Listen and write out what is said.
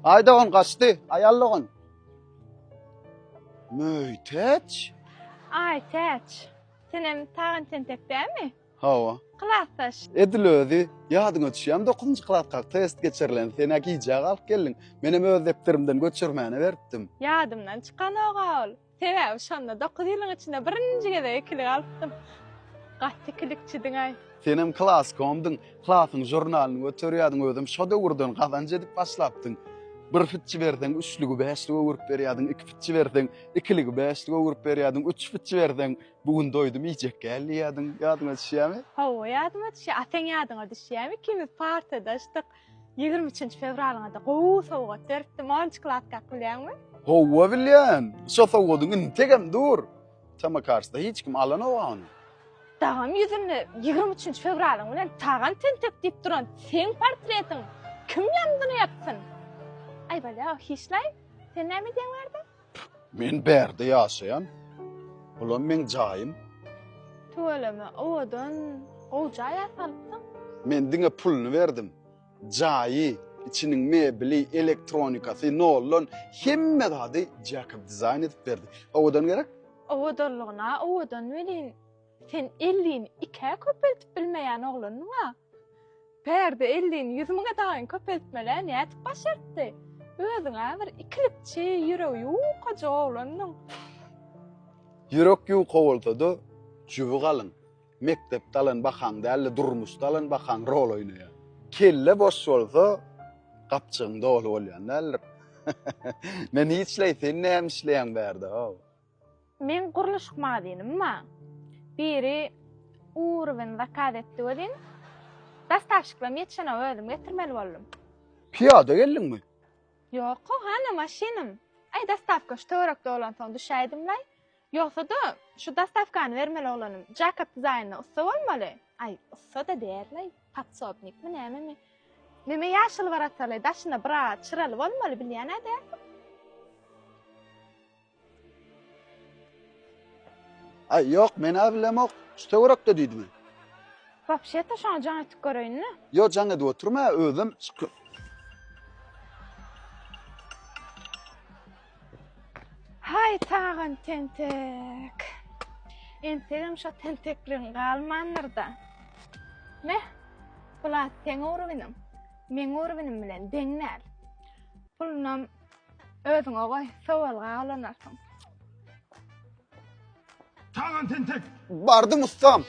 Aý dogan gaçdy. Aýal dogan. Möýtäç? Aýtäç. Senem Tagan tentek dälmi? Hawa. Klasdaş. Edil özi. Ýadyňa düşýärmi dokuzynjy klaska test geçirilen sen-ä gijä galyp geldiň. Menem öz depderimden göçürmäne beripdim. Ýadymdan çykanok-a ol. Sebäbi şonda dokuz ýylyň içinde birinji gezek ikilik alypdym. Gaty ikilikçidiň-aý. Senem klaskomdyň, klasyň žurnalyny göterýärdiň, özem şo döwürden gazanç edip başlapdyň. Bir fitçi berseň, üçlügi bäşlige öwürüp berýärdiň, iki fitçi berseň, ikiligi bäşlige öwürüp berýärdiň, üç fitçi berseň, bu gün doýdum iýjek gel diýýärdiň. Ýadyňa düşýärmi? Hawa, ýadyma düşýär. A seň ýadyňa düşýärmi, ikimiz partadaşdyk. 23 fewralyňa-da gowy sowgat beripdim, onunjy klaskak bilýäňmi? Howwa bilýän. Şo sowgadyň integem dur. Tmcars-da hiç kim alanok ony. Dagam ýüzünde 23 fewralyň bilen Tagan tentek diýip duran seň portretiň kim ýandyny ýaksyn? Aý bolýa, hiçlaý. Sen näme edýäň bärde? Men bärde ýaşaýan. Bulam meň jaýym. Tüweleme, owadan, gowy jaý ýasalypsyň. Men diňe puluny berdim. Jaýy, içiniň mebeli, elektronikasy noldan hemme zady Jacob dizaýn edip berdi. Owadan gerek? Owadanlygyna owadan welin, sen ellini ikä köpeltip bilmeýän oglandyň-a. Bärde ellini ýüz müňe daýyň köpeltmelä nädip başartdy? Özüň-ä bir ikilikçi, ýüregi ýukajyk oglandyň. Ýürek ýuka bolsa-da, jübi galyň. Mekdepde alan bahaň däl-de, durmuşda alan bahaň rol oýnaýar. Kelle boş bolsa, gapjygyň doly bolýan däldir. Men hiçleý, sen näme işleýäň bärde-ow? Meň gurluşyk magazynym bar. Biri urwin zakaz etdi welin, dostawşiklam ýetişenok özüm getirmeli boldum. Pyýada geldiňmi? Ýok, hany maşynym. Aý dostawka şu töwerekde bolansoň düşäýdimlaý. Ýogsa-da şu dostawkany bermeli oglanym Jakob dizaýnda ussa bolmaly. Aý ussa-da däl-laý, podsobnikmi nämemi. Neme ýaşyl warataly, daşynda biraz çyraly bolmaly bilýän-ä dälsiň. Aý, ýok, men-ä bilemok. Şu töwerekde diýdimi? Wapşe-de şoňa jaň edip göreýin-le. Ýok, jaň edip oturma, özüm çykyp. Haý, Tagan tentek. Entegem şo tentekligiň galmandyr-da. Meh, bul-a seň urwiniň, meň urwinim bilen deň däl. Pulunam Özüňe goý, sowalga ulanarsyň. Tagan tentek! Bardym ussam.